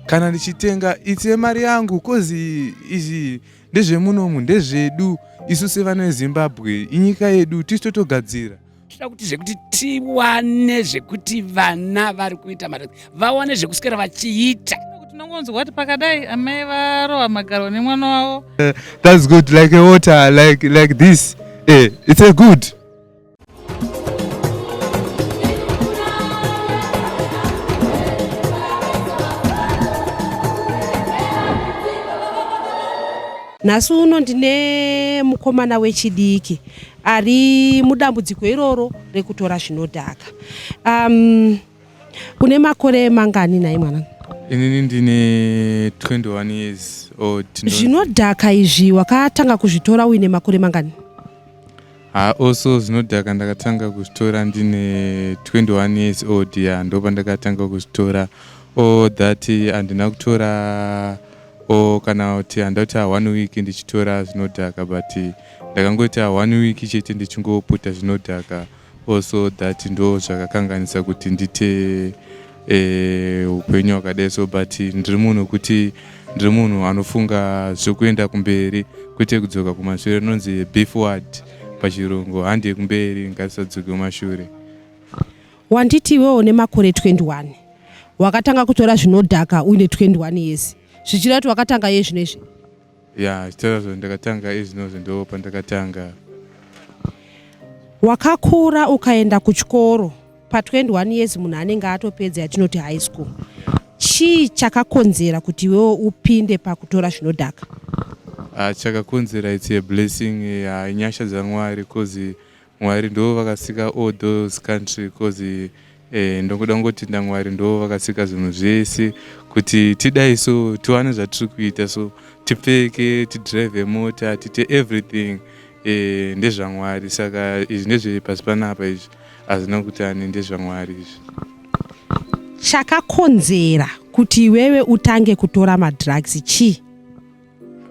Kana ndichitenga it's mari yangu cause izvi ndezvemunomu, ndezvedu isu sevana veZimbabwe, inyika yedu, tisu totogadzira. Toda kuti zvekuti tiwane zvekuti vana vari kuita mari vawane zvekuswera vachiita. Tinongonzwa kuti pakadai amai varohwa magaro nemwana wavo. That's good, like a water, like this. It's a good. Nhasi uno ndine mukomana wechidiki ari mudambudziko iroro rekutora zvinodhaka. Une makore mangani nhai mwana? Inini ndine 21 years old. Zvinodhaka izvi wakatanga kuzvitora uine makore mangani? Also zvinodhaka ndakatanga kuzvitora ndine 21 years old, ya, ndo pandakatanga kuzvitora. All that handina kutora o kana kuti handakuti 1 week ndichitora zvinodhaka, but ndakangoita 1 week chete ndichingoputa zvinodhaka. Also that ndo zvakakanganisa kuti ndite upenyu hwakadai so, but ndiri munhu wekuti ndiri munhu anofunga zvekuenda kumberi kwete kudzoka kumashure. Rinonzi be forward pachirungu, handi kumberi, ngatisadzoke kumashure. Wanditi iwewo nemakore 21 wakatanga kutora zvinodhaka uine 21 years, zvichireva kuti wakatanga iye zvino izvi? Ya, chitarazvo ndakatanga izvinozvo, ndo pandakatanga. Wakakura ukaenda kuchikoro pa21 years, munhu anenge atopedza yatinoti high school. Chii chakakonzera kuti iwewo upinde pakutora zvinodhaka? Chakakonzera, it's a blessing, inyasha dzaMwari, cause Mwari ndo vakasika all those country, cause ndongoda kungotenda Mwari ndo vakasika zvinhu zvese kuti tidai so tiwane zvatiri kuita, so tipfeke, tidrive mota, tiite everything, ndezvaMwari. Saka izvi ndezvepasi panapa, izvi hazvina kuti ani, ndezvaMwari izvi. Chakakonzera kuti iwewe utange kutora madrugs chii?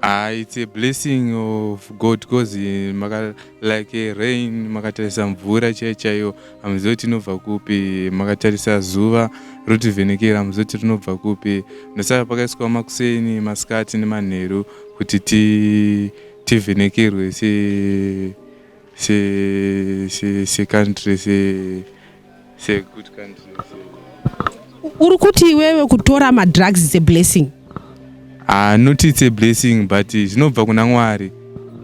It's a blessing of God, because maka like a rain, makatarisa mvura chaiyo chaiyo hamuzivi kuti inobva kupi, makatarisa zuva rotivhenekera hamuzivi kuti rinobva kupi. Ndosaka pakaiswa makuseni, masikati nemanheru kuti tivhenekerwe se se se se country, se good country se. Uri kuti iwewe kutora madrugs is a blessing? Not it's a blessing, but zvinobva kuna Mwari.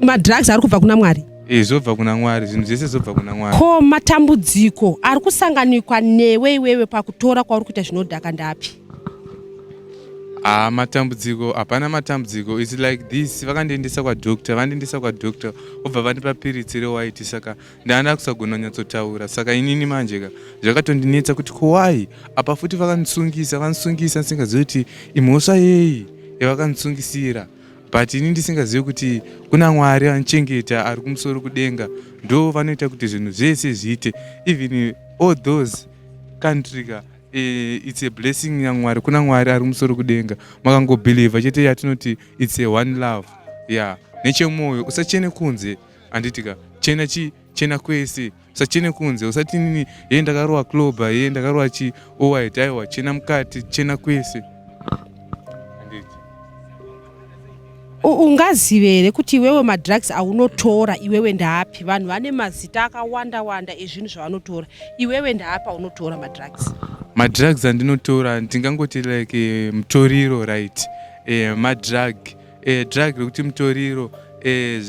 Madrugs ari kubva kuna Mwari? Zvinobva kuna Mwari, zvinhu zvese zvinobva kuna Mwari. Ko matambudziko ari kusanganikwa newe iwewe pakutora kwauri kuita zvinodhaka ndapi? Ah, matambudziko, hapana matambudziko. It's like this, vakandiendesa kwadoctor, vandiendesa kwadoctor, obva vandipa piritsi rewhite, saka ndaanda kusagona kunyatsotaura. Saka inini manje ka zvakatondinetsa kuti kowai apa futi vakandisungisa, vandisungisa ndisingazivi kuti imhosva yei yavakandisungisira, but ini ndisingazivi kuti kuna Mwari anochengeta ari kumusoro kudenga, ndo vanoita kuti zvinhu zvese zviite. Even all those country ka, it's a blessing yaMwari, kuna Mwari ari kumusoro kudenga. Makangobelieva chete, yatinoti it's a one love, ya, nechemwoyo, usachene kunze, handitika? Chena chi chena kwese, usachene kunze. Usati nini ye ndakarowa cloba, ye ndakarowa chi owhite, aiwa, chena mukati, chena kwese, handiti? Ungazive here kuti iwewe madrugs aunotora iwewe ndaapi? Vanhu vane mazita akawanda wanda ezvinhu zvavanotora. Iwewe ndaapi aunotora madrugs? Madrugs andinotora ndingangoti like mutoriro, right? Madrug, drug rekuti mutoriro,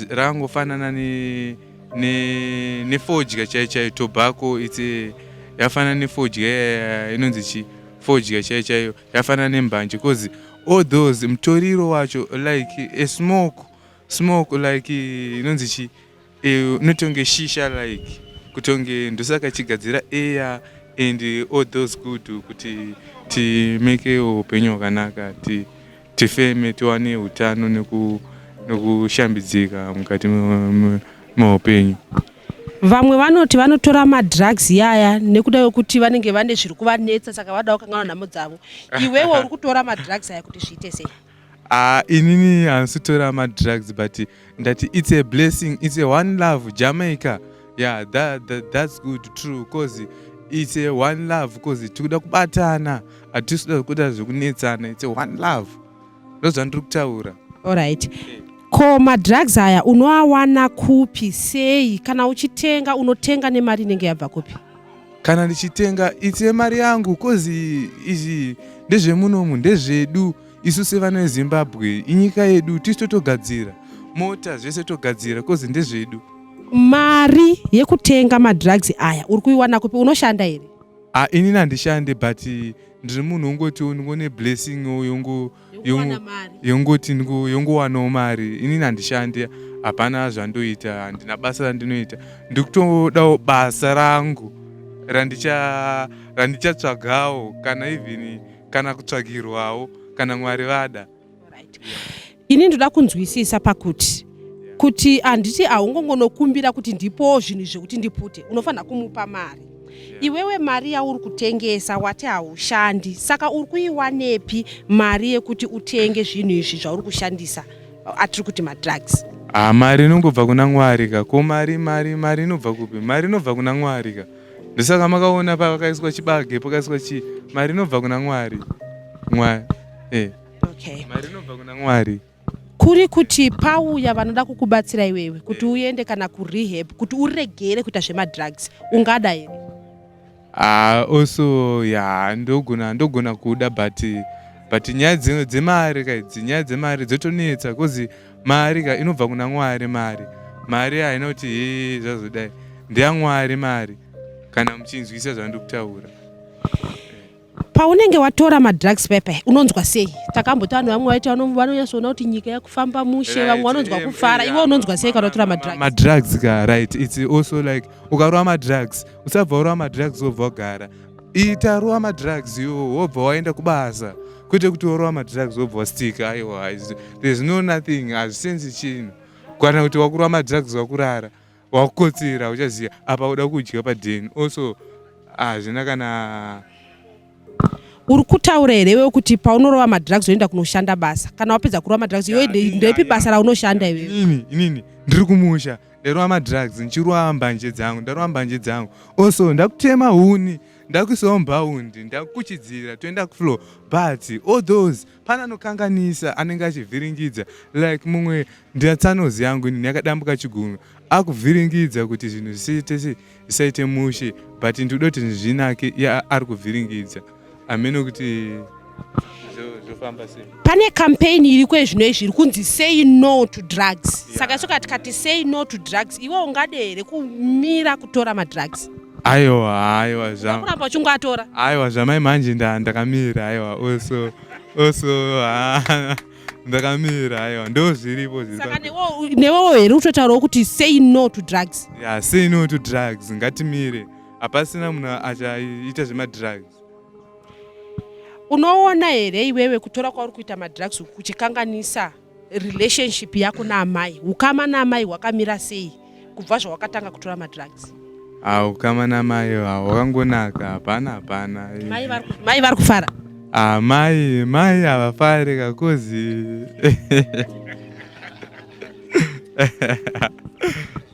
rakangofanana nefodya chaiyo chaiyo, tobacco. It's yafanana nefodya inonzi chi fodya chaiyo chaiyo, yafanana nembanje, cause all those mutoriro wacho like a smoke, smoke like inonzi chi inotonge shisha, like kutonge, ndosaka ichigadzira air and all those good kuti timeke upenyu hwakanaka, tifeme, tiwane utano nekushambidzika mukati meupenyu. Vamwe vanoti vanotora madrugs yaya nekuda kwekuti vanenge vane zviri kuvanetsa, saka vada kukanganwa nhamo dzavo. Iwewe uri kutora madrugs aya kuti zviite sei? Ah, inini handisi kutora madrugs, but ndati it's a blessing, it's a one love Jamaica, yeah, that's good, true, cause It's a one love cause tikuda kubatana, hatisi kuda kuda zvekunetsana. It's a one love, ndozvandiri kutaura. Alright, ko madrugs aya unoawana kupi, sei? Kana uchitenga, unotenga nemari inenge yabva kupi? Kana ndichitenga, it's mari yangu, cause izvi ndezvemunomu, ndezvedu isu sevana veZimbabwe. Inyika yedu, tisu totogadzira mota, zvese togadzira, cause ndezvedu. Mari yekutenga madrugs aya uri kuiwana kupi? Unoshanda here? Ah, inini handishande, but ndiri munhu ungoti ndingone blessing yongo yongoti yongowanawo mari. Inini handishandi, hapana zvandoita, handina basa randinoita. Ndikutodawo basa rangu randichatsvagawo, kana even kana kutsvagirwawo, kana Mwari vada. Ini ndoda kunzwisisa pakuti kuti handiti haungongonokumbira kuti ndipowo zvinhu zvekuti ndipute. Unofanira kumupa mari iwewe. Mari yauri kutengesa, wati haushandi, saka uri kuiwanepi mari yekuti utenge zvinhu izvi zvauri kushandisa, atiri kuti madrugs? Ah, mari inongobva kuna Mwari ka. Ko mari inobva kupi? Mari inobva kuna Mwari ka. Ndosaka makaona pakaiswa chibage, pakaiswa chii. Mari inobva kuna Mwari, Mwari. Mari inobva kuna Mwari. Kuri kuti pauya vanoda kukubatsira iwewe kuti uende kana kurehab, kuti uregere kuita zvemadrugs, ungada here? Ah, also ya, ndogona kuda, but nyaya dzemari ka idzi, nyaya dzemari dzotonetsa, cause mari ka inobva kuna Mwari. Mari haina kuti he zvazodai, ndeyaMwari mari, kana muchinzwisa zvandiri kutaura. Paunenge watora madrugs pepe, unonzwa sei? Takamboti vanhu vamwe vaiti vanonyatsoona kuti nyika yakufamba mushe, vamwe vanonzwa kufara. Iwe unonzwa sei kana watora madrugs? Madrugs ka, right, it's also like ukarova madrugs, usabva warova madrugs wobva wagara. Ita rova madrugs iwo, wobva waenda kubasa, kwete kuti warova madrugs wobva wastika. Aiwa, there's no nothing, hazvisenzi chinhu. Kana kuti wakurova madrugs, wakurara, wakukotsira, uchaziva apa uda kudya padheni also, hazvina kana. Uri kutaura here iwewe kuti paunorova madrugs unoenda kunoshanda basa? Kana wapedza kurova madrugs, iwe ndepi basa raunoshanda iwewe? Inini ndiri kumusha, ndarova madrugs, ndichirova mbanje dzangu, ndarova mbanje dzangu also, ndakutema huni, ndakuisawo mbaundi, ndakuchidzira, toenda kufloor. But all those, pane anokanganisa, anenge achivhiringidza, like mumwe ndiatsanozi yangu inini yakadambuka chigunwe, akuvhiringidza kuti zvinhu zvisaite sei, zvisaite mushe, but ndikuda kuti zvinhu zvinake. Iye ari kuvhiringidza, hamene kuti zvofamba sei. Pane campaign iri kwezvino izvi iri kunzi "Say no to drugs". Saka isu tikati "Say no to drugs", iwe ungade here kumira kutora madrugs? Aiwa, zva Kuramba uchingoatora? Aiwa, zvamai manje ndakamira. Aiwa, also ah, ndakamira. Aiwa, ndo zviripo zviri. Saka newewo here utotaurawo kuti "Say no to drugs"? Yeah, say no to drugs. Ngatimire, hapasina munhu achaita zvemadrugs. Unoona here iwewe kutora kwauri kuita madrugs uku kuchikanganisa relationship yako naamai? Ukama naamai hwakamira sei kubva zvawakatanga kutora madrugs? Ah, ukama namai hwakangonaka, hapana, hapana. Mai vari kufara? Ah, mai havafari ka, cause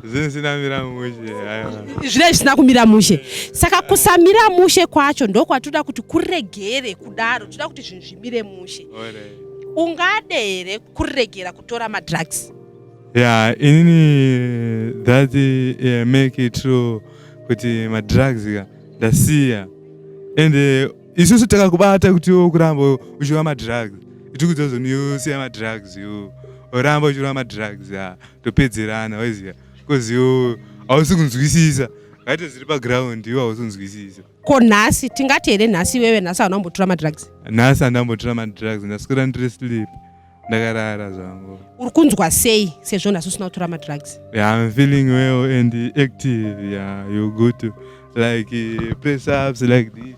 zvinhu zvinamira mushe, aiwa. Zvinenge zvisina kumira mushe. Saka kusamira mushe kwacho ndokwatoda kuti kuregere kudaro. Toda kuti zvinhu zvimire mushe. Ungade here kuregera kutora madrugs? Yeah, inini that make it true kuti madrugs ka ndasiya, and isusu takakubata kuti iwe kuramba uchiva madrugs, itikudza zoni siya madrugs, iwo uramba uchirova madrugs, ya, topedzerana, waiziya, because iwo hausi kunzwisisa ngaite zviri paground, iwo hausi kunzwisisa. Ko nhasi tingati here, nhasi iwewe, nhasi hauna kumbotora madrugs? Nhasi handambotora madrugs, ndaswera ndiri sleep, ndakarara zvangu. Uri kunzwa sei sezvo nhasi usina kutora madrugs? Yeah, I'm feeling well and active. Yeah, you go to like press ups like this.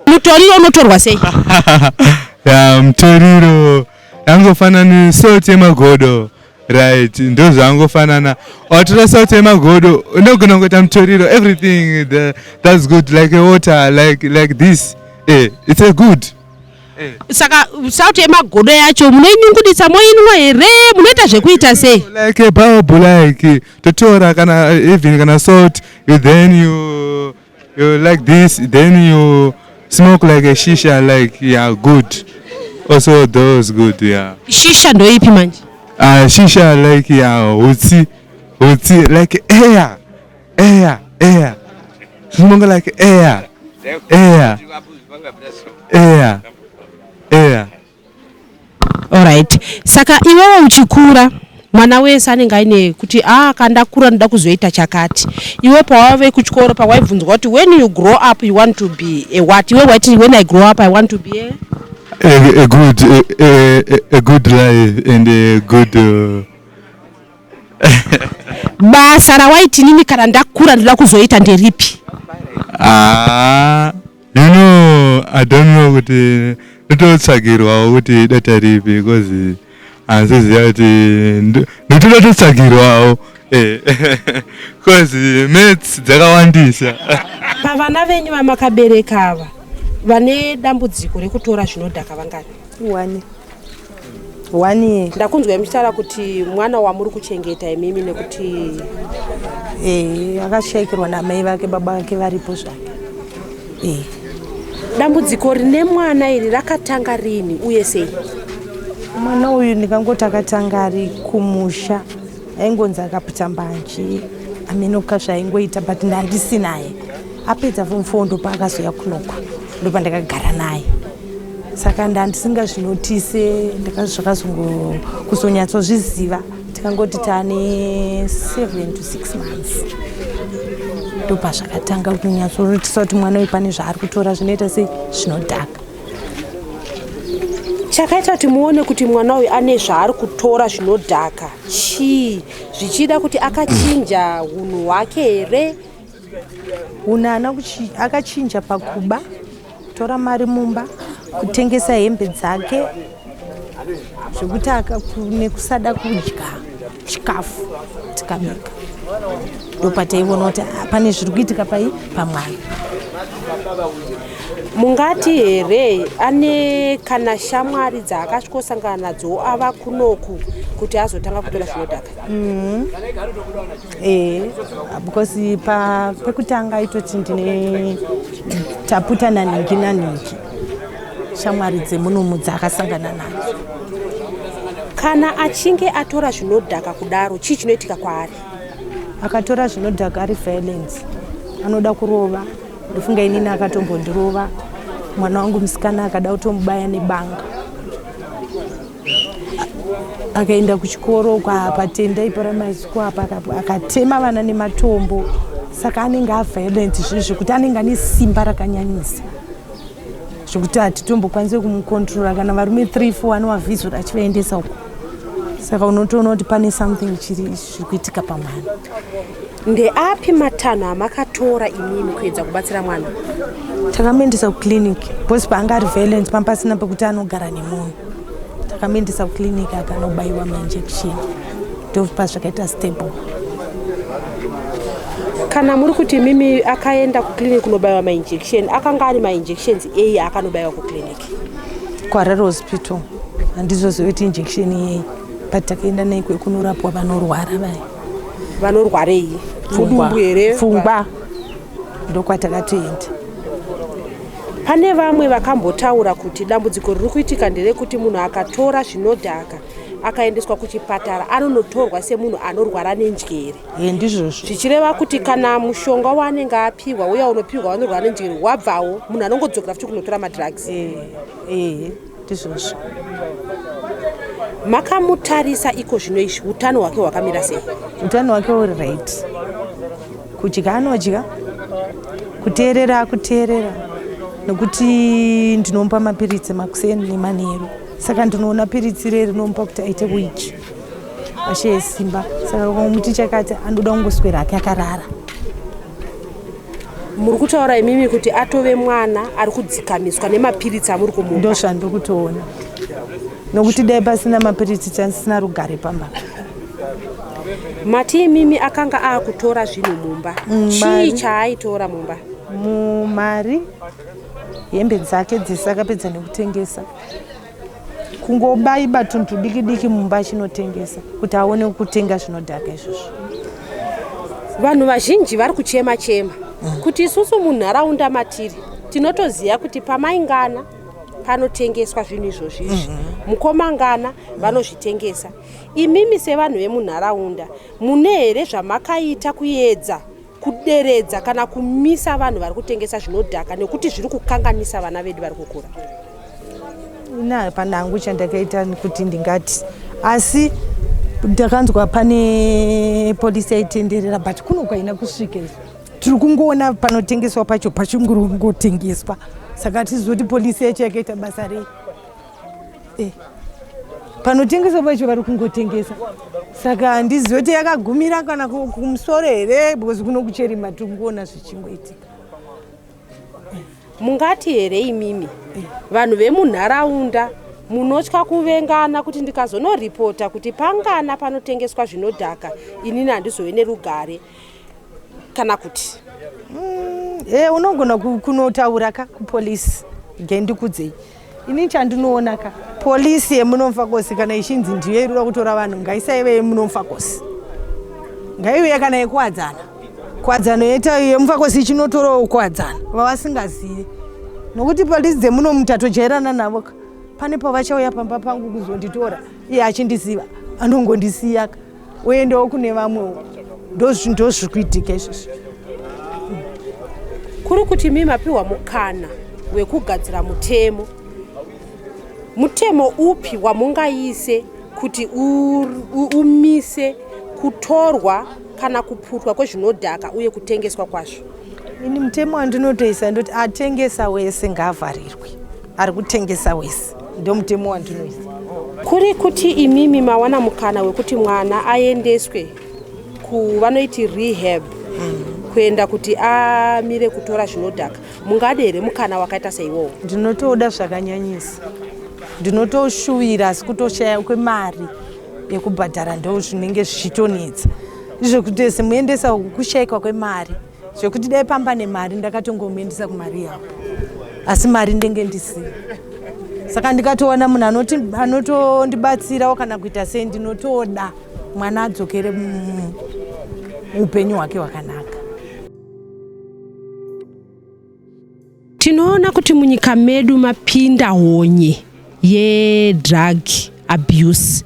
Mutoriro unotorwa sei? Yeah, mutoriro yangofanana nesalt yemagodo, right? Ndo zvangofanana, watora salt yemagodo, unogona kungoita mutoriro, everything that's good, like a water, like this. It's a good. Eh. Saka salt yemagodo yacho munoinyunguditsa moinwa here? Munoita zvekuita sei? Like a bulb, like totora kana even kana salt, then you like this, then you smoke like a shisha, like, yeah, good also, those good, yeah. Shisha ndoipi manje? Shisha, like, yeah, hutsi hutsi, like air air air, smoke like air air air air. Alright, saka iwewe uchikura, mwana wese anenge aine kuti a ah, kandakura ndoda kuzoita chakati. Iwe pawave kuchikoro, pawaibvunzwa kuti when you grow up you want to be a what, iwe waiti, "When I grow up I want to be a"? A good life and a good Basa rawaiti nini kana ndakura ndoda kuzoita nderipi? Ah, I don't know kuti ndototsvagirwawo kuti data ripi, because handiziva kuti ndotoda totsvagirwawo, because maths dzakawandisa. Pavana venyu vamakabereka ava, vane dambudziko rekutora zvinodhaka vangani? One, one year. Ndakunzwa muchitaura kuti mwana wamuri kuchengeta imimi nekuti Akashayikirwa namai vake, baba vake varipo zvake. Dambudziko rine mwana iri rakatanga rini uye sei? Mwana uyu ndingangoti akatanga ari kumusha, aingonzi akaputa mbanje, amenoka zvaingoita, but ndandisinaye. Apedza form 4 ndopaakazoya kunoko, ndopandakagara naye, saka ndandisingazvinotise. Zvakazongo kuzonyatsozviziva tikangoti taane 7 to 6 months, ndopazvakatanga kunyatsorotisa kuti mwana uyu pane zvaari kutora zvinoita sei, zvinodhaka. Chakaita kuti muone kuti mwana uyu ane zvaari kutora zvinodhaka chii? Zvichida kuti akachinja unhu hwake here? Unhu haana akachinja pakuba, kutora mari mumba, kutengesa hembe dzake, zvekuti nekusada kudya chikafu tikabika. Ndopataiona kuti, ah, pane zviri kuitika pai pamwana. Mungati here ane kana shamwari dzaakasvikosangana nadzo ava kunoku kuti azotanga kutora zvinodhaka? Because pekutanga aitoti ndine taputa naningi naningi, shamwari dzemunomu dzaakasangana nadzo. Kana achinge atora zvinodhaka kudaro, chii chinoitika kwaari? Akatora zvinodhaka ari violence, anoda kurova. Ndofunga inini akatombondirova, mwana wangu musikana akada kutomubaya nebanga. Akaenda kuchikoro kwaPatendai Primary School apa, akatema vana nematombo. Saka anenge aviolent, zvinhu zvekuti anenge ane simba rakanyanyisa, zvekuti hatitombokwanisi kumukontrora. Kana varume 3 4 anovavhizura achivaendesa uko. Saka unotoona kuti pane something chiri zviri kuitika pamwana. Ndeapi matanho amakatora imimi kuedza kubatsira mwana? Takamuendesa kuclinic, because paanga ari violent pamba pasina pekuti anogara nemunhu. Takamuendesa kuclinic, akanobayiwa mainjection, ndopa zvakaita stable. Kana muri kuti mimi akaenda kuclinic kunobayiwa mainjection, akanga ari mainjections ei akanobayiwa kuclinic? KuHarare Hospital. Handizozivi kuti injection yei, but takaenda naye kwekunorapwa vanorwara vaya. Vanorwarei? Mudumbu here? Pfungwa, ndokwatakatoenda. Pane vamwe vakambotaura kuti dambudziko riri kuitika nderekuti munhu akatora zvinodhaka akaendeswa kuchipatara anonotorwa semunhu anorwara nenjere. E, ndizvozvo. Zvichireva kuti kana mushonga waanenge apiwa uya unopiwa vanorwara nenjere wabvawo, munhu anongodzokera futi kunotora madrugs. E, ndizvozvo. Makamutarisa iko zvino izvi, utano hwake hwakamira sei? Utano hwake uri right. Kudya anodya, kuteerera akuteerera, nekuti ndinomupa mapiritsi makuseni nemanheru. Saka ndinoona piritsi reri rinomupa kuti aite weak, asheye simba. Saka muti chakati anoda kungoswera ake akarara. Muri kutaura imimi kuti atove mwana ari kudzikamiswa nemapiritsi amuri kumupa? Ndo zvandiri kutoona, nokuti dai pasina mapiritsi chanisina rugare pamba. Mati imimi akanga aakutora zvinhu mumba. Chii Mari. chaaitora mumba? Mumari hembe dzake dzese akapedza nekutengesa kungobaiba tunhu tudiki diki mumba achinotengesa kuti aone kutenga zvinodhaka izvozvo. Vanhu vazhinji vari kuchema chema kuti isusu munharaunda matiri tinotoziva kuti pamaingana panotengeswa zvinhu izvozvi izvi, mukomangana vanozvitengesa. Imimi sevanhu vemunharaunda mune here zvamakaita kuedza kuderedza kana kumisa vanhu vari kutengesa zvinodhaka nekuti zviri kukanganisa vana vedu vari kukura? Ini hapana hangu chandakaita kuti ndingati, asi ndakanzwa pane polisi yaitenderera, but kuno kwaina kusvika izvo tiri kungoona panotengeswa pacho pachingotengeswa, saka tizoti polisi yacho yakaita basa rei? Panotengeswa pacho vari kungotengesa, saka handizivi kuti yakagumira kana kumusoro here, because kuno kucherima tiri kungoona zvichingoitika. Mungati here imimi vanhu vemunharaunda munotya kuvengana kuti ndikazonoripota kuti pangana panotengeswa zvinodhaka inini handizove nerugare, kana kuti? Unogona kunotaura ka kupolisi. Ngendikudzei, ini chandinoona ka, polisi yemunoMufakose kana ichinzi ndiyo iri kuda kutora vanhu, ngaisaive yemunoMufakose, ngaiuye kana yekuwadzana. Kuwadzano yeta yeMufakose ichinotorawo kuwadzana vavasingazivi, nokuti polisi dzemuno mutatojairana navo ka. Pane pavachauya pamba pangu kuzonditora, iye achindiziva, anongondisiya ka, oendawo kune vamwewo. Ndozviri kuitika izvozvo. Kuri kuti mi mapiwa mukana wekugadzira mutemo, mutemo upi wamungaise kuti umise kutorwa kana kuputwa kwezvinodhaka uye kutengeswa kwazvo? Ini mutemo wandinotoisa ndoti atengesa wese ngaavharirwe, ari kutengesa wese, ndo mutemo wandinoisa. Kuri kuti imimi mawana mukana wekuti mwana aendeswe kuvanoiti rehab, kuenda kuti amire kutora zvinodhaka, mungade here mukana wakaita seiwowo? Ndinotoda zvakanyanyisa, ndinotoshuvira, asi kutoshaya kwemari yekubhadhara ndo zvinenge zvichitonetsa. Izvekuti semuendesa uku kushayikwa kwemari, zvekuti dai pamba nemari ndakatongomuendesa kumari yavo, asi mari ndenge ndisina. Saka ndikatowana munhu anotondibatsirawo kana kuita sei, ndinotoda mwana adzokere muupenyu hwake hwakanaka. Tinoona kuti munyika medu mapinda honye yedrug abuse,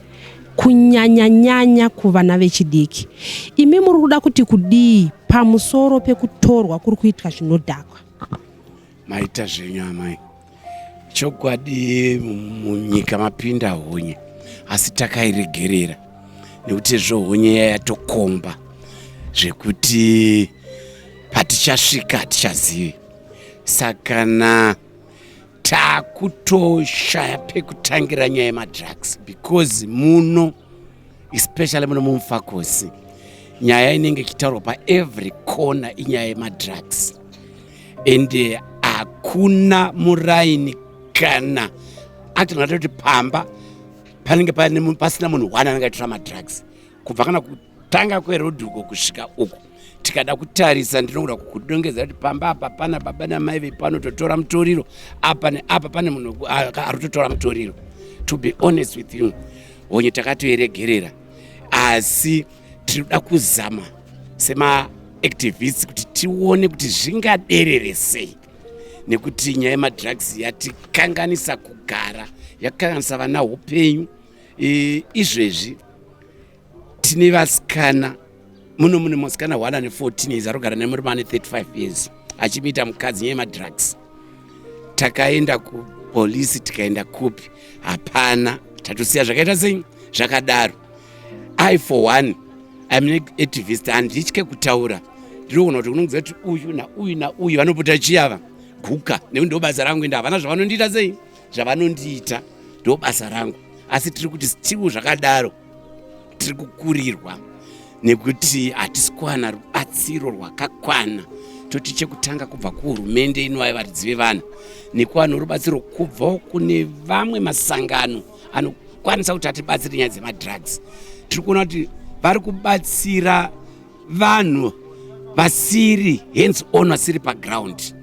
kunyanyanyanya kuvana vechidiki. Imi muri kuda kuti kudii pamusoro pekutorwa kuri kuitwa zvinodhakwa? Maita zvenyu amai. Chokwadi munyika mapinda honye, asi takairegerera nekuti zvo honye yayatokomba zvekuti patichasvika hatichazivi. Saka na takutoshaya pekutangira nyaya yemadrugs, because muno, especially muno muMufakosi, nyaya inenge ichitaurwa paevery corner inyaya yemadrugs, and hakuna muraini kana atingatoti kuti pamba panenge pasina munhu one anenge achitora madrugs, kubva kana kutanga kwerodhi uko kusvika uko. Tikada kutarisa, ndinoda kukudongedza kuti pamba apa pana baba namai vepanototora mutoriro, apa neapa pane munhu ari kutotora mutoriro. To be honest with you, honye takatoiregerera, asi tinoda kuzama semaactivists kuti tione kuti zvingaderere sei, nekuti nyaya yemadrugs yatikanganisa kugara, yakanganisa vana upenyu. Izvezvi tine vasikana muno, mune musikana 1 ane 14 years arikugara nemurume ane 35 years achimuita mukadzi, nyaya yemadrugs. Takaenda kupolisi, tikaenda kupi, hapana, tatosiya zvakaita sei zvakadaro. I for one I'm an activist, handitye kutaura. Ndinoona kuti unonziva kuti uyu nauyu nauyu vanopota chiyava guka, nekuti ndo basa rangu, ende havana zvavanondiita sei, zvavanondiita, ndo basa rangu. Asi tiri kuti still zvakadaro tiri kukurirwa nekuti hatisi kuwana rubatsiro rwakakwana. Toti chekutanga kubva kuhurumende inova varidzi vevanhu, nekuwana rubatsiro kubvawo kune vamwe masangano anokwanisa kuti atibatsire nyaya dzemadrugs. Tiri kuona kuti vari kubatsira vanhu. Vasiri hands on, vasiri paground.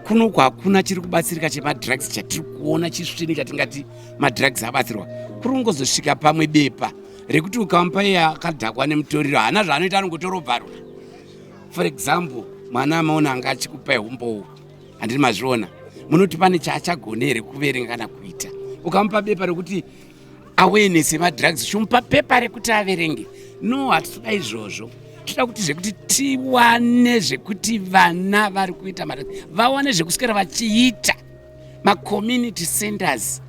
Kunoku hakuna chiri kubatsirika chemadrugs chatiri kuona chisvini chatingati madrugs abatsirwa. Kuri kungozosvika pamwe bepa rekuti ukamupa iye akadhakwa nemutoriro, haana zvaanoita, anongotorobvarura. For example, mwana amaona anga achikupai umbowo, handiri mazviona, munoti pane chaachagone here kuverenga kana kuita? Ukamupa bepa rekuti awareness yemadrugs, chimupa pepa rekuti averenge? No, hatitoda izvozvo. Toda kuti zvekuti tiwane zvekuti vana vari kuita madrugs vawane zvekuswera vachiita. Macommunity centers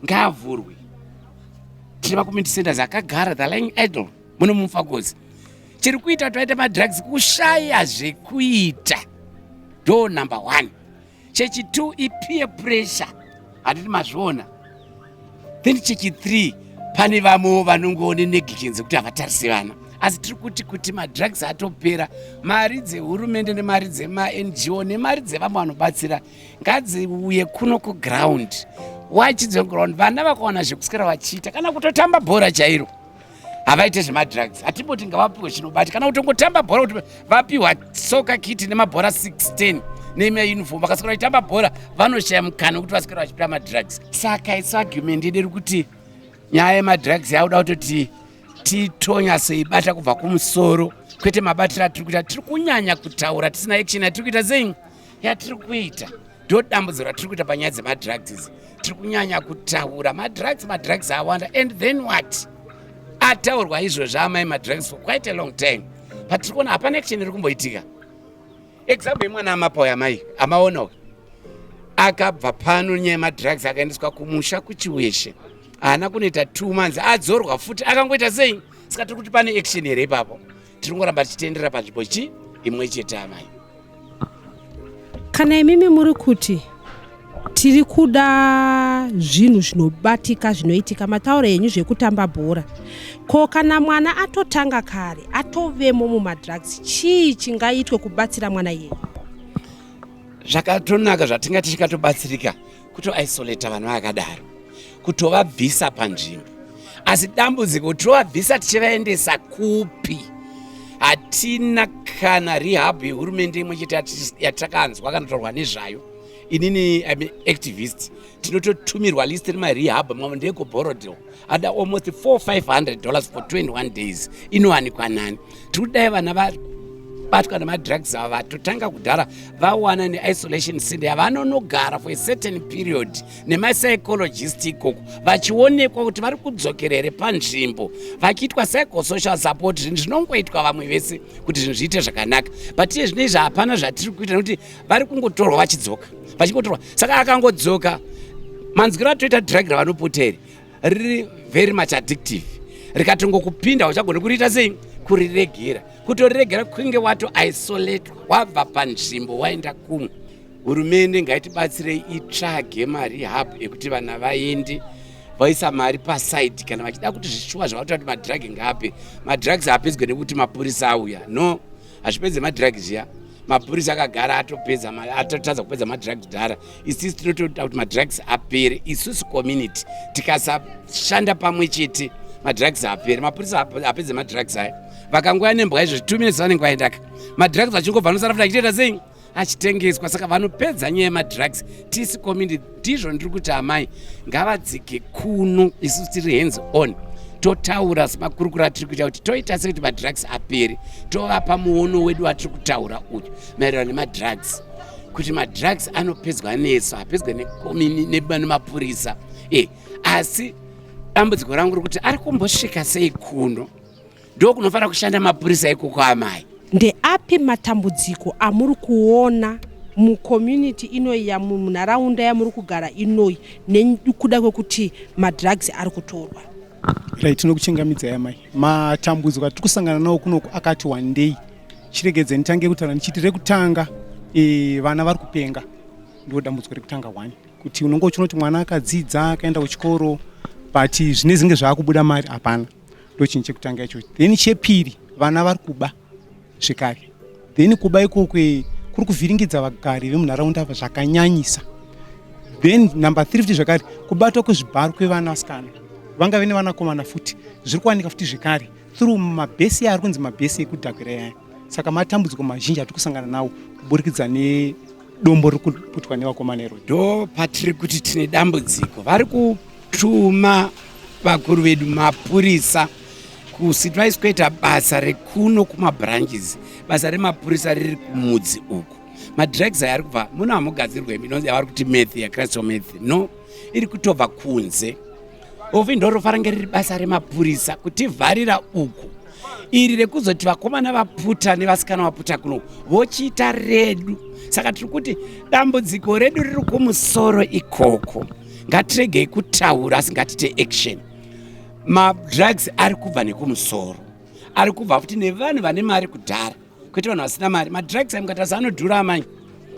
ngaavhurwe. Tine macommunity centers akagara, the lying idle muno muMufakose. Chiri kuita kuti vaite madrugs kushaya zvekuita, ndo number one. Chechi2 ipeer pressure, handiti mazviona? Then chechi3, pane vamwewo vanongoone negligence yekuti havatarise vana. Asi tiri kuti madrugs atopera, mari dzehurumende nemari dzemaNGO nemari dzevamwe vanobatsira ngadziuye kuno kuground. Wachidze ground, vana vakawana zvekuswera vachiita, kana kutotamba bhora chairo, havaite zvemadrugs. Hatimboti ngavapiwe chinobata, kana kutongotamba bhora, kuti vapiwa soccer kit nemabhora 610 nemauniform, vakaswera vachitamba bhora, vanoshaya mukana wekuti vaswera vachipira madrugs. Saka isu argument yedu iri kuti nyaya yemadrugs yakuda kutoti titonyatsoibata kubva kumusoro, kwete mabatiro atiri kuita. Tiri kunyanya kutaura tisina action yatiri kuita. Sei yatiri kuita? Ndo dambudziko ratiri kuita panyaya dzemadrugs idzi. Tiri kunyanya kutaura madrugs, madrugs awanda, and then what? Ataurwa izvozvo, amai, madrugs for quite a long time, but tiri kuona hapana action iri kumboitika. Example yemwana amapawo, amai, amaona akabva pano nyaya yemadrugs, akaendeswa kumusha kuChiweshe, haana kunoita 2 months, adzorwa futi, akangoita sei? Saka tiri kuti pane action here ipapo? Tiri kungoramba tichitendera panzvimbo chi imwe chete, amai. Kana imimi muri kuti tiri kuda zvinhu zvinobatika, zvinoitika, matauro enyu zvekutamba bhora, ko kana mwana atotanga kare, atovemo mumadrugs, chii chingaitwe kubatsira mwana iyeye? Zvakatonaka zvatingati chikatobatsirika kutoisolata vanhu vakadaro, kutovabvisa panzvimbo. Asi dambudziko, tovabvisa tichivaendesa kupi? Hatina kana rehab yehurumende imwe chete yatakanzwa kana kutaurwa nezvayo. Inini I'm activist, tinototumirwa list remarehab, mamwe ndeyekuBorrowdale, ada almost 4500 dollars for 21 days. Inowanikwa nani? Tiri kudai vana vabatwa nemadrugs ava vatotanga kudhara vawana neisolation center yavanonogara for a certain period nemapsychologist ikoko, vachionekwa kuti vari kudzokera here panzvimbo, vachiitwa psychosocial support, zvinhu zvinongoitwa vamwe vese kuti zvinhu zviite zvakanaka. But iye zvino izvi hapana zvatiri kuita, nekuti vari kungotorwa vachidzoka, vachingotorwa. Saka akangodzoka, manzwiro atoita drug ravanopota iri riri very much addictive. Rikatongokupinda, uchagone kuriita sei kuriregera? Kutoriregera kunge watoisolatwa, wabva panzvimbo waenda kumwe. Hurumende ngaitibatsirei, itsvage marehab ekuti vana vaende, vaisa mari paside kana vachida kuti zvishuwa zvavatoda kuti madrug ngaape. Madrugs haapedzwe nekuti mapurisa auya, no, hazvipedze madrug zviya. Mapurisa akagara atopedza, atotadza kupedza madrugs dhara. Isusu tinotoda kuti madrugs apere. Isusu community tikasashanda pamwe chete, madrugs apere. Mapurisa apedze madrugs aya, vakangoya nembwa izvo, 2 minutes vanenge vaendaka. Madrugs achingobva, anosara futi achitoita sei? Achitengeswa. Saka vanopedza nyaya yemadrugs tisi community. Ndizvo ndiri kuti, amai, ngavadzike kuno. Isusu tiri hands on, totaura semakurukuro atiri kuita kuti toita sei kuti madrugs apere. Tovapa muono wedu watiri kutaura uyu maererano nemadrugs, kuti madrugs anopedzwa nesu, apedzwe nemapurisa. Asi dambudziko rangu rikuti ari kumbosvika sei kuno? Ndo kunofanira kushanda mapurisa ikoko, amai. Ndeapi matambudziko amuri kuona mucommunity inoyi, yamunharaunda yamuri kugara inoyi, nekuda kwekuti madrugs ari kutorwa? Right, tinokuchingamidzai, amai. Matambudziko atiri kusangana nawo kunoku akati wandei. Chiregedze nditange kutaura ndichiti rekutanga, vana vari kupenga. Ndo dambudziko rekutanga one, kuti unonge uchinoti mwana akadzidza, akaenda kuchikoro, but zvine zinge zvaakubuda mari hapana. Ndo chinhu chekutanga ichocho. Then chepiri, vana vari kuba zvekare. Then kuba ikoko kuri kuvhiringidza vagari vemunharaunda zvakanyanyisa. Then number three futi zvakare, kubatwa kwezvibharo kwevanasikana, vangave nevanakomana futi, zviri kuwanika futi zvekare through mabhesi ari kunzi mabhesi ekudhakwira yaya. Saka matambudziko mazhinji atiri kusangana nawo kuburikidza nedombo riri kuputwa nevakomana iro. Ndo patiri kuti tine dambudziko, vari kutuma vakuru vedu mapurisa kusitwaisi kuita basa rekuno kumabranches. Basa remapurisa riri kumudzi uku. Madrugs aya ari kubva muno, hamugadzirwe inonzi yavari kuti meth, yacrystal meth, no, iri kutobva kunze. Ofi ndorofanira nge riri basa remapurisa kutivharira uku. Iri rekuzoti vakomana vaputa nevasikana vaputa kuno vochiita redu. Saka tiri kuti dambudziko redu riri kumusoro ikoko. Ngatiregei kutaura, asi ngatite action. Madrugs ari kubva nekumusoro, ari kubva futi nevanhu vane mari kudhara, kwete vanhu vasina mari. Madrugs ayo mukatarisa anodhura amai.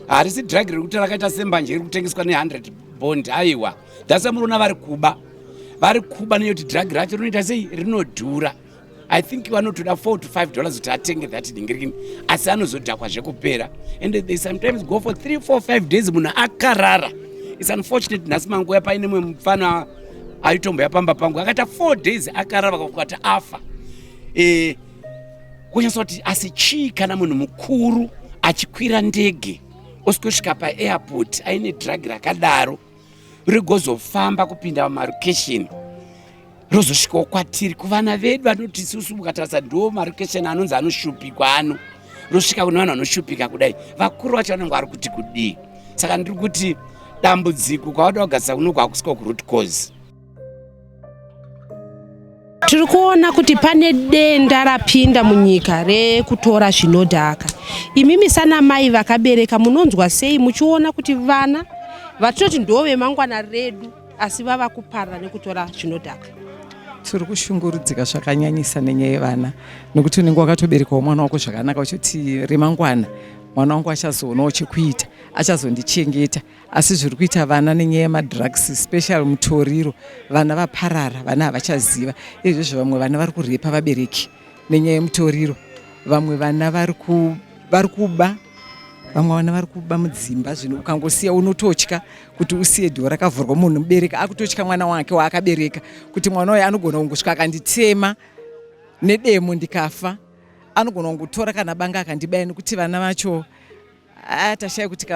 Harisi drug rekuti rakaita sembanje iri kutengeswa ne100 bond, aiwa. That's why munoona vari kuba, vari kuba neyoti drug racho rinoita sei, rinodhura. I think vanotoda 4 to $5 kuti atenge that dingirikini, asi anozodhakwa zvekupera, and they sometimes go for 3 4 5 days munhu akarara. It's unfortunate. Nhasi manguya paine mumwe mufana aitomboya pamba pangu, akaita 4 days akarara, vakati afa. Kunyatsa kuti asi chii kana munhu mukuru achikwira ndege, oswosvika paairport aine drug rakadaro, rigozofamba kupinda mumarokesheni, rozosvikawo kwatiri kuvana vedu vanoti isusu mukatarisa ndo marokesheni anonzi anoshupikwa ano, rosvika kune vanhu vanoshupika kudai, vakuru vacho vanenge vari kuti kudii? Saka ndiri kuti dambudziko kwavada kugadzisa kuno kwakusvika kuroot cause. Tiri kuona kuti pane denda rapinda munyika rekutora zvinodhaka. Imimi sana mai vakabereka, munonzwa sei muchiona kuti vana vatinoti ndo vemangwana redu asi vava kuparara nekutora zvinodhaka? Tiri kushungurudzika zvakanyanyisa nenyaya yevana, nekuti unenge wakatoberekawo mwana wako zvakanaka, uchiti remangwana mwana wangu achazoonawo chekuita, achazondichengeta. Asi zviri kuita vana nenyaya yemadrugs, special mutoriro, vana vaparara, vana havachaziva izvezvo. Vamwe vana vari kurepa vabereki nenyaya yemutoriro, vamwe vana vari kuba, vamwe vana vari kuba mudzimba. Zvino ukangosiya, unototya kuti usiye door rakavhurwa. Munhu mubereki akutotya mwana wake waakabereka, kuti mwana uyu anogona kungosvika akanditema nedemo ndikafa, anogona kungotora kana banga akandibaya, nekuti vana vacho tashaya kuti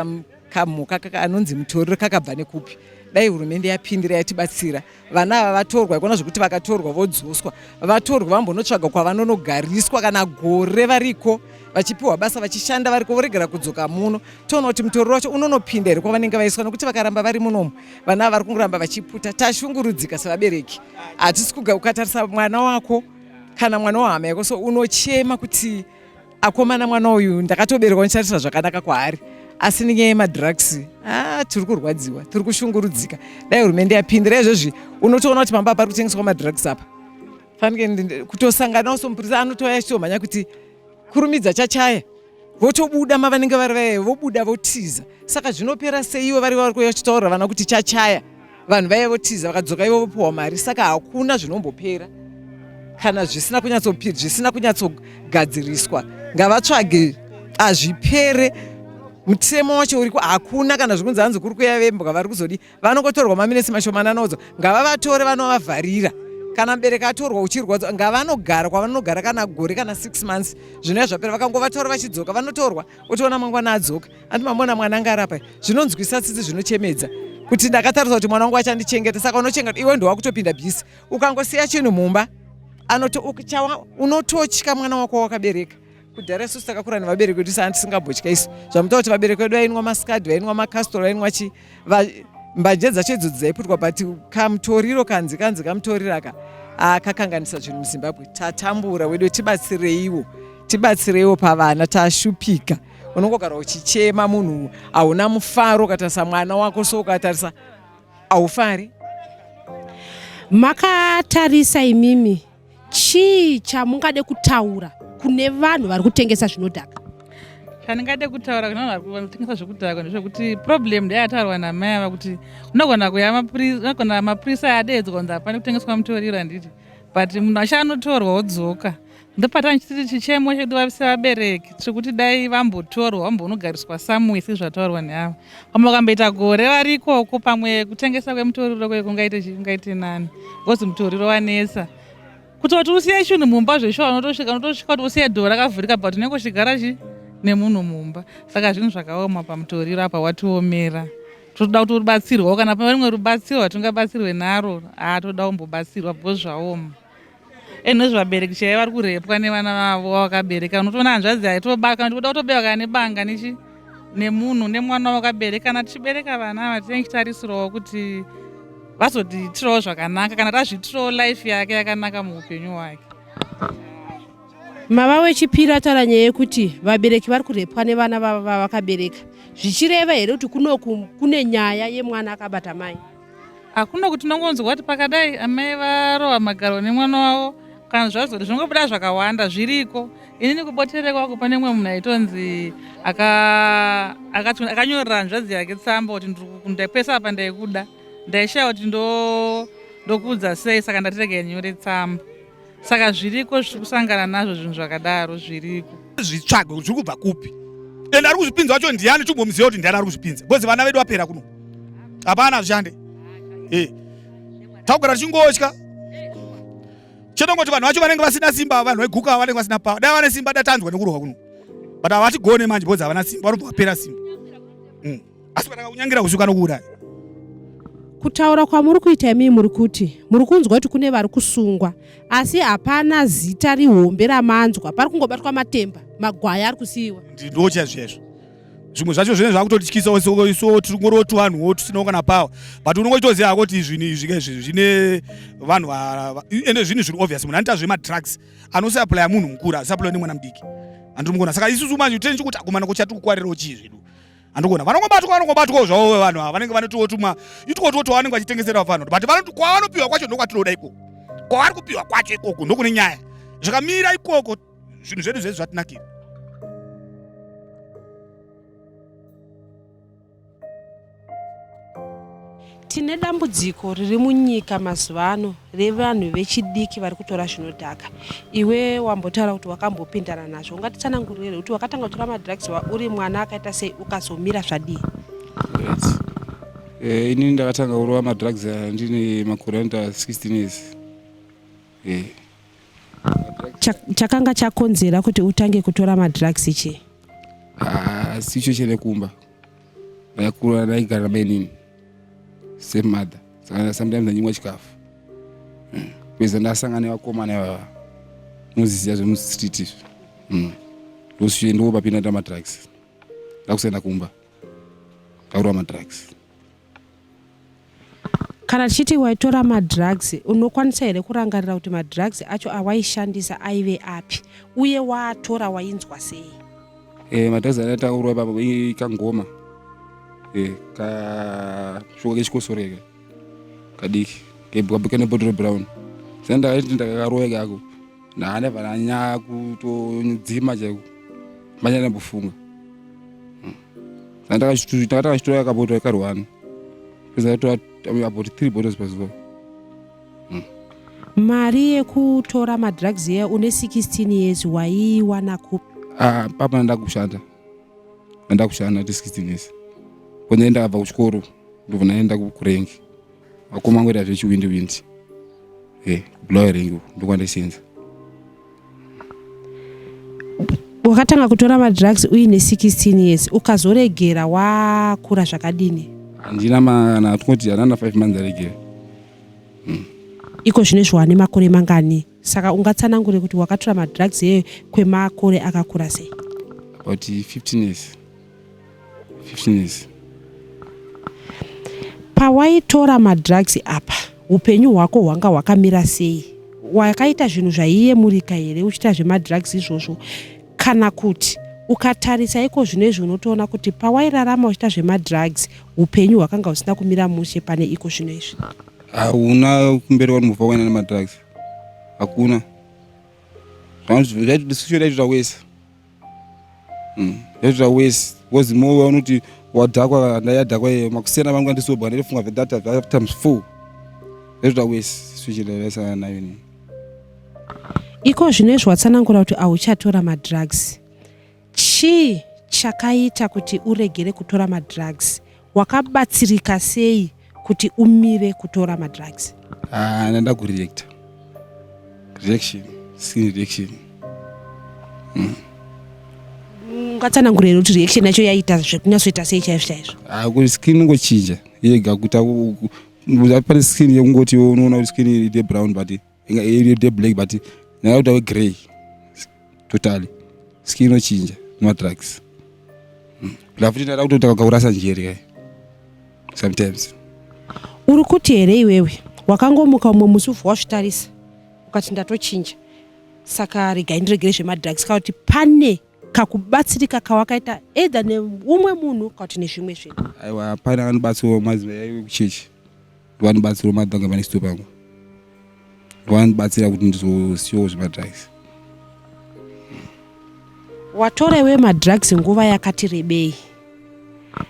kamhuka anonzi mutoriro kakabva nekupi. Dai hurumende yapindira, yatibatsira. Vana ava vatorwa, ikona zvekuti vakatorwa vodzoswa, vatorwa vambonotsvaga kwavanonogariswa kana gore variko, vachipiwa basa, vachishanda variko, voregera kudzoka muno. Toona kuti mutoriro wacho unonopinda here kwavanenge vaiswa, nekuti vakaramba vari munomu, vana ava vari kungoramba vachiputa. Tashungurudzika sevabereki, hatisi kuga. Ukatarisa mwana wako kana mwana wehama yako so, unochema kuti akomana, mwana uyu ndakatoberekwa ndichatarisa zvakanaka kwaari, asi nenyaya yemadrugs, ah, tiri kurwadziwa, tiri kushungurudzika. Dai hurumende yapindira. Izvozvi unotoona kuti pamba pari kutengeswa madrugs apa, fanike kutosanganawo somupurisa anotouya achitomhanya kuti kurumidza, chachaya, votobuda mavanenge vari vaya, vobuda votiza. Saka zvinopera sei ivo vari kuuya vachitaurira vana kuti chachaya, vanhu vaya votiza, vakadzoka ivo vopiwa mari? Saka hakuna zvinombopera kana zvisina zvisina kunyatsogadziriswa. Ngavatsvage, hazvipere. Mutemo wacho uriko, hakuna kana zvikunzi hanzi kuri kuya vembwa vari kuzodi, vanongotorwa maminitsi mashomanana odzo. Ngavavatore vanovavharira. Kana mubereki atorwa uchirwadzwa, ngavanogara kwavanogara kana gore kana 6 months, zvinova zvapera. Vakangovatora vachidzoka, vanotorwa, otoona mangwana adzoka. Andi mamona mwana anga arapa. Zvinonzwisa tsitsi, zvinochemedza kuti ndakatarisa kuti mwana wangu achandichengeta. Saka unochengeta iwe, ndowakutopinda busy. Ukangosiya chinhu mumba, unototya mwana wako wakabereka. Kudhara isusu takakura nevabereki vedu, sana tisingambotya isu. Zvamuta kuti vabereki vedu vainwa maskadi, vainwa macastor, vainwa chi, mbanje dzacho idzodzo dzaiputwa, but kamutoriro kanzi kamutoriro aka akakanganisa zvinhu muZimbabwe. Tatambura wedu, tibatsireiwo, tibatsireiwo pavana, tashupika. Unongogara uchichema, munhu hauna mufaro. Ukatarisa mwana wako so, ukatarisa haufari. Makatarisa imimi, chii chamungade kutaura kune vanhu vari kutengesa zvinodhaka? Chandingade kutaura kune vanhu vanotengesa zvekudhakwa ndezvekuti problem ndeyataurwa namai ava, kuti unogona kuya unogona mapurisa adeedzwa kunzi hapane kutengeswa mutoriro, handiti? But munhu acho anotorwa wodzoka. Ndopata chitiri chichemo chedu sevabereki, tiri kuti dai vambotorwa, vambonogariswa somewhere sezvataurwa neava. Pamwe vakamboita gore vari ikoko, pamwe kutengesa kwemutoriro kwe kungaite nani, because mutoriro wanetsa. Kutoti usiye chinhu mumba zveshuwa unotosvika unotosvika kuti usiye dhoo rakavhurika but unenge uchigara chi nemunhu mumba. Saka zvinhu zvakaoma pamutoriro apa watiomera. Totoda kuti ubatsirwawo kana pane rimwe rubatsiro rwatingabatsirwe naro haa toda kumbobatsirwa because zvaoma. And nezvabereki chaivo vari kurepwa nevana vavo vavakabereka unotoona hanzvadzi aitobaka kuda kutobewa kana nebanga nechi nemunhu nemwana wakabereka kana tichibereka vana ava tinenge tichitarisirawo kuti vazotiitirawo zvakanaka kana tazviitirawo life yake yakanaka muupenyu hwake. Mava wechipiri ataura nyaya yekuti vabereki vari kurepwa nevana vavo vavakabereka zvichireva here kuti kunoku kune nyaya yemwana akabata mai? Hakuna kuti tinongonzwa kuti pakadai amai varohwa magaro nemwana wavo kana zvazoti zvinongobuda zvakawanda zviriko. Inini kubotere kwako pane mumwe munhu aitonzi akanyorera hanzvadzi yake tsamba kuti ndapesa apa ndaikuda ndaishaya kuti ndokuudza sei saka ndati regai nyore tsamba. Saka zviriko zviri kusangana nazvo zvinhu zvakadaro zviriko. Zvitsvagwe kuti zviri kubva kupi and ari kuzvipinza wacho ndiani timbomuziva kuti ndiani ari kuzvipinza because vana vedu vapera kuno hapana hazvishande eh takugara tichingotya chenongoti vanhu vacho vanenge vasina simba vanhu veguka vanenge vasina power dai vane simba datanzwa nekurohwa kuno but havatigone manje because havana simba vanobva vapera simba mm. asi kana kunyangira usiku anokuuraya. Kutaura kwamuri kuita imii muri kuti muri kunzwa kuti kune vari kusungwa asi hapana zita rihombe ramanzwa pari kungobatwa matemba magwaya ari kusiyiwa. Ndoo chaizvo chaizvo zvimwe zvacho zvinenge zvakutotyisa so tingoriwo tuvanhuwo tusinawo kana power but unongochitoziva hako kuti zvinhu izvi izvi zvine vanhu ende zvinhu zviri obvious munhu anoita zvemadrugs anosaplaya munhu mukuru asaplaya nemwana mudiki andiri mukuona saka isusu manje teni chikuti akomana ko chatikukwarirewo chii zvedu Andikuona vanongobatwa vanongobatwawo zvavo vanhu ava vanenge vanotiwo tumwa itwotwo twavanenge vachitengesera vanhu but vanoti kwavanopiwa kwacho ndokwatinoda ikoko kwavari kupiwa kwacho ikoko ndokune nyaya zvakamira ikoko zvinhu zvedu zvese zvatinakira. Tine dambudziko riri munyika mazuva ano revanhu vechidiki vari kutora zvinodhaka. Iwe wambotaura kuti wakambopindana nazvo, ungatitsanangurire here kuti wakatanga kutora madrugs uri mwana akaita sei ukazomira zvadii? Right. Eh, inini ndakatanga kurova madrugs aya ndine makore anoita 16 years. Eh. Chakanga chakonzera kuti utange kutora madrugs chii? Ah, sicho chenekumba. Ndakakura ndaigara namainini same mother saka sometimes ndanyimwa chikafu hmm. kupedza ndasangana nevakomana ivava muziziya zvemustreet izvi hmm. ndosvike ndopapinda ndamadrugs ndakusaenda kumba ndakurova madrugs. Kana tichiti waitora madrugs unokwanisa here kurangarira kuti madrugs acho awaishandisa aive api uye waatora wainzwa sei? Eh, madrugs andaitaurwa ipapo kangoma eh, kashuka kechikosoreka kadiki kane bottle brown saka ndakaiti ndakakaroya kako ndakandabva ndanyaya kutodzima chaiko manje ndambofunga hmm. Ndakatanga kaboto karwani pesa ndatora about 3 bottles pazuva. Hmm. Mari yekutora madrugs iya une 16 years waiiwana kupi? Ah, papa ndakushanda. Ndakushanda ndi 16 years. Kwenye ndakabva kuchikoro ndobva ndaenda kurengi. Vakoma vangu vaita zvechiwindi windi. Eh, Bulawayo rengi ndokwandaisenza. Wakatanga kutora madrugs uine 16 years ukazoregera wakura zvakadini? Handina mana tongoti handina 5 months aregera. Mm. Iko zvino izvi wane makore mangani? Saka ungatsanangure kuti wakatora madrugs eyo kwemakore akakura sei? About 15 years. 15 years. Pawaitora madrugs apa upenyu hwako hwanga hwakamira sei? Wakaita zvinhu zvaiyemurika here uchiita zvemadrugs izvozvo kana kuti ukatarisa iko zvino izvi unotoona kuti pawairarama uchiita zvemadrugs upenyu hwakanga husina kumira mushe pane iko zvino izvi? Hauna kumberi kwaunobva waenda nemadrugs, hakuna. Zvaitoita wese Zvaitoita wese because more unoti wadhakwa ndayadhakwa iye makusiyana vangu andisobwa ndinofunga that times 4 zvaitoita wese situation yaisangana nayo inini. Iko zvino izvi watsanangura kuti auchatora madrugs. Chii chakaita kuti uregere kutora madrugs? Wakabatsirika sei kuti umire kutora madrugs? Ah, ndakureacta. Reaction, skin reaction. Ungatsanangura here kuti reaction yacho yaita zvekunyatsoita sei chaizvo chaizvo? Ah, kuti skin ingochinja yega kuita pane skin yekungoti unoona kuti skin iri brown but iri black but nakuita wegrey totally skin inochinja nemadrugs. La futi ndada kutoti kakurasa njere kai sometimes. Uri kuti here iwewe wakangomuka umwe musi ubva wazvitarisa ukati ndatochinja saka regai ndiregere zvemadrugs, kana kuti pane kakubatsirika kawakaita either neumwe munhu kana kuti nezvimwe zvinhu? Aiwa, pane akanibatsirawo madzimai ekuchechi, ndovanibatsirawo madhanga panext door pangu, ndovanibatsira kuti ndizosiyawo zvemadrugs. Watora iwewe madrugs nguva yakati rebei,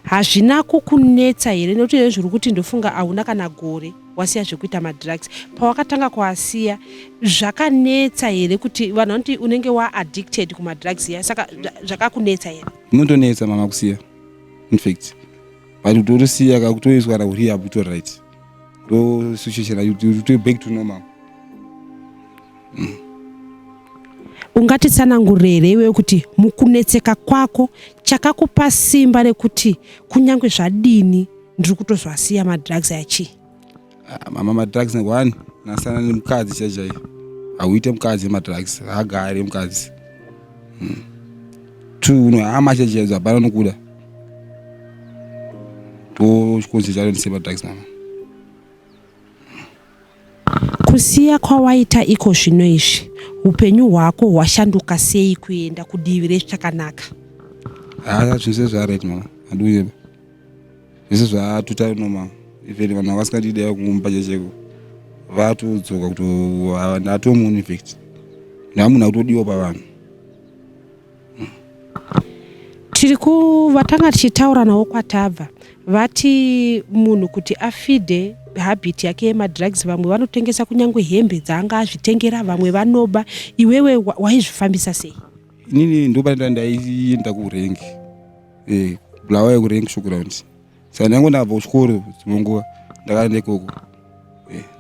hazvina kukunetsa here? Nekuti here zviri kuti ndofunga hauna kana gore wasiya zvekuita madrugs. Pawakatanga kuasiya zvakanetsa here? Kuti vanhu vanoti unenge waaddicted kumadrugs ya, saka zvakakunetsa here? Inotonetsa mama kusiya infact, but kuti utosiya kakutoiswa kana kurehab kuto right, ndo situation yacho, back to normal. Ungatitsanangurire here iwewe kuti mukunetseka kwako chakakupa simba rekuti kunyange zvadini ndiri kutozvasiya madrugs aya chii? Ah, mama, madrugs one nasana nemukadzi chaichai, hauite mukadzi nemadrugs, haagari mukadzi. Two, unohama chaichaidzo hapana nokuda, ndo chikonzero chacho ndisiye madrugs mama. Kusiya kwawaita iko zvino izvi, upenyu hwako hwashanduka sei kuenda kudivi rezvakanaka? Haa, zvinhu zvese zvaright mama, handiuyepa, zvese zvatotari normal. Even vanhu vavasikandidai kumba checheko vatodzoka kuti ndatomunhu, infact ndamunhu akutodiwa pavanhu. Tiri kuvatanga tichitaura navo kwatabva, vati munhu kuti afeede habit yake yemadrugs, vamwe vanotengesa kunyange hembe dzaanga azvitengera, vamwe vanoba. Iwewe waizvifambisa sei? Inini ndopanoita ndaienda kurengi, Bulawayo, kurengi showground. Saka ndango ndabva kuchikoro dzimwe nguva ndakaenda ikoko.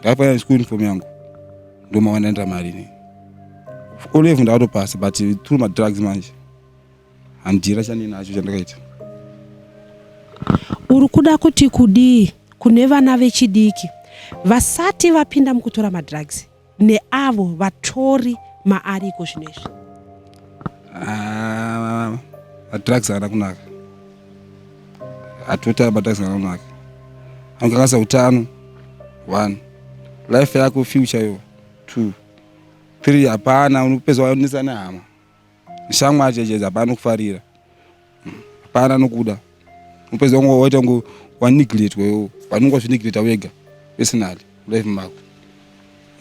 Ndakafanira school uniform yangu, ndomawandaenda mari ini O level ndakatopasa, but through madrugs manje handira chandinacho chandakaita. Uri kuda kuti kudii kune vana vechidiki vasati vapinda mukutora madrugs neavo vatori maari iko zvino izvi? Ah, madrugs haana kunaka, hatotara madrugs haana kunaka, anokanganisa utano one, life yako, future yo two, three, hapana unopedza wanetsa nehama, shamwari chaichaidzo hapana kufarira, hapana nokuda, unopedza wango waita ngo waneglectwa iwo, panonga wazvineglecta wega personally life mako,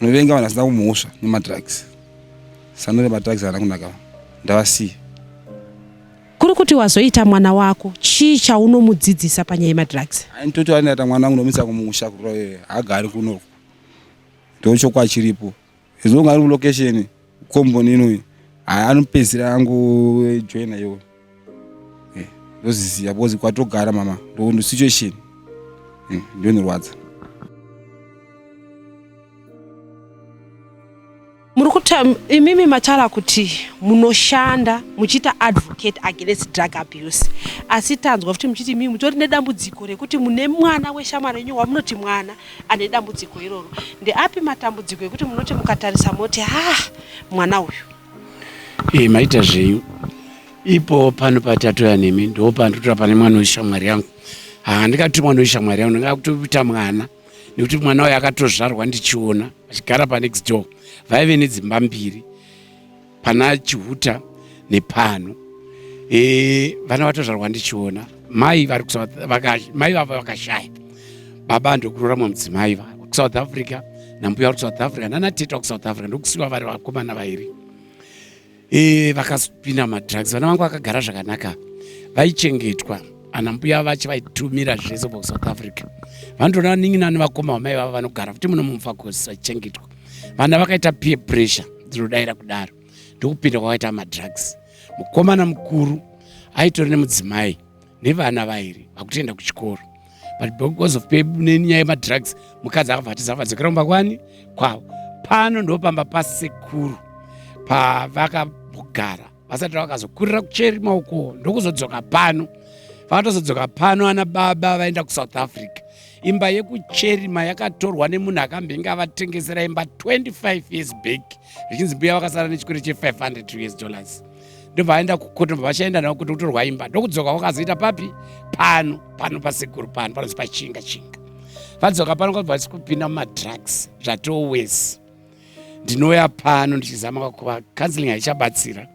unovenga vanhu vasina kumhosva nemadrugs. Sanore madrugs haana kunaka, ndavasiya. Kuri kuti wazoita mwana wako, chii chaunomudzidzisa panyaya yemadrugs? Nditoti andaita mwana wangu ndomisa kumusha kuroye, haagari kunoku, ndochokwadi chiripo. Izvo ari kulocation komboni inoyi, haya, anopedzisira angojoina iwo. Ndoziziya because kwatogara mama ndo situation ndio inorwadza. Muri kuti imimi mataura kuti munoshanda muchiita advocate against drug abuse, asi tanzwa futi muchiti imimi mutori nedambudziko rekuti mune mwana weshamwari yenyu wamunoti mwana ane dambudziko iroro. Ndeapi matambudziko ekuti munoti mukatarisa moti, ha, mwana uyu? Maita zvenyu. Ipo pano patatoya nemi ndo pandotora pane mwana weshamwari yangu. Ha, ndikati mwana weshamwari yangu, ndingakutoita mwana nekuti mwana uyu akatozvarwa ndichiona achigara panext door. Vaive nedzimba mbiri pana Chihuta nepano. Vana vatozvarwa ndichiona mai vari mai vavo vakashaya, baba ndokuroora mumwe mudzimai kuSouth Africa, nambuya vari kuSouth Africa, nanatete vakuSouth Africa, ndokusiwa vari vakomana vairi. Vakapinda madrugs. Vana vangu vakagara zvakanaka, vaichengetwa ana mbuya vacho, vaitumira zvese kubva kuSouth Africa. Vanotoona vanin'ina nevakoma vamai vavo vanogara futi muno muMufakose vachichengetwa. Vana vakaita peer pressure, ndinodayira kudaro, ndokupinda kwakaita madrugs. Mukomana mukuru aitori nemudzimai nevana vairi vakutoenda kuchikoro, but because of nenyaya yemadrugs mukadzi akabva atiza, vadzokera kumba kwani kwavo. Pano ndopamba pasekuru pavakagara vasati vakazokurira kucherima uko ndokuzodzoka pano. Vakatozodzoka pano ana baba vaenda kuSouth Africa. Imba yekucherima yakatorwa nemunhu akambenge avatengesera imba 25 years back, zvichinzi mbuya vakasara nechikwere che500 US dollars. Ndobva vaenda kukoti, ndobva vachaenda navo kuti kutorwa imba, ndokudzoka kwakazoita papi pano pano pasekuru pano panonzi pachinga chinga. Vadzoka pano kwabva vasi kupinda mumadrugs zvatowesi. Ndinouya pano ndichizama kuva counseling haichabatsira.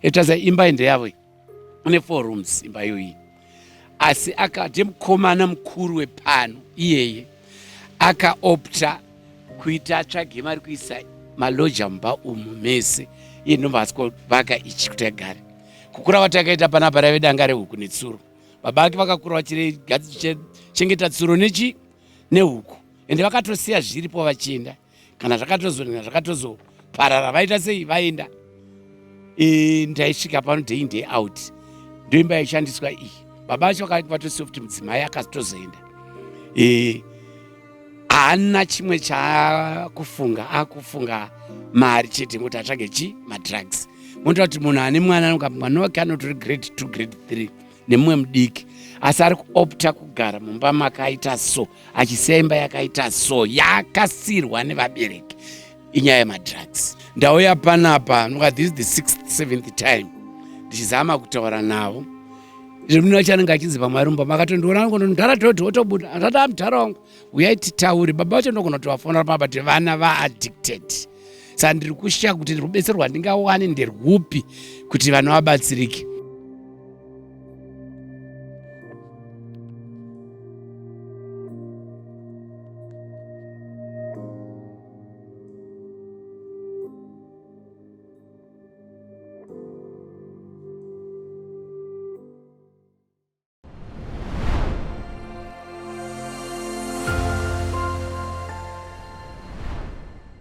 Etaza imba ndeyavo ine 4 rooms imba iyoyi, asi akati mukomana mukuru wepano iyeye akaopta kuita atsvage mari kuisa maloja mumba umu mese, iye ndobva asikovaka ichi kuti agare. Kukura kwatakaita panapa raive danga rehuku netsuro. Baba vake vakakura vachichengeta tsuro nechi nehuku, ende vakatosiya zviripo vachienda. Kana zvakatozonena zvakatozoparara, vaita sei vaenda. Ndaisvika pano day in day out, ndoimba yaishandiswa iyi. Baba vacho vatosiya kuti mudzimai akatozoenda, haana chimwe chaakufunga, akufunga mari chete, ngokuti atsvage chi madrugs. Motoa kuti munhu ane mwana anoka mwana wake anotori grade 2 grade 3 nemumwe mudiki, asi ari kuopta kugara mumba makaita so, achisiya imba yakaita so yakasirwa nevabereki. Inyaya yemadrugs. Ndauya panapa noka this is the sixth seventh time ndichizama kutaura navo. Zvimwe vacho anenge achinzi pamwe ari mumba makatondiona, anongonondara toti otobuda. Andada mudhara wangu, uyai titaure. Baba vacho ndogona kutovafonera papa kuti vana vaaddicted, saka ndiri kusha kuti rubetsero rwandingawane nderwupi kuti vana vabatsirike.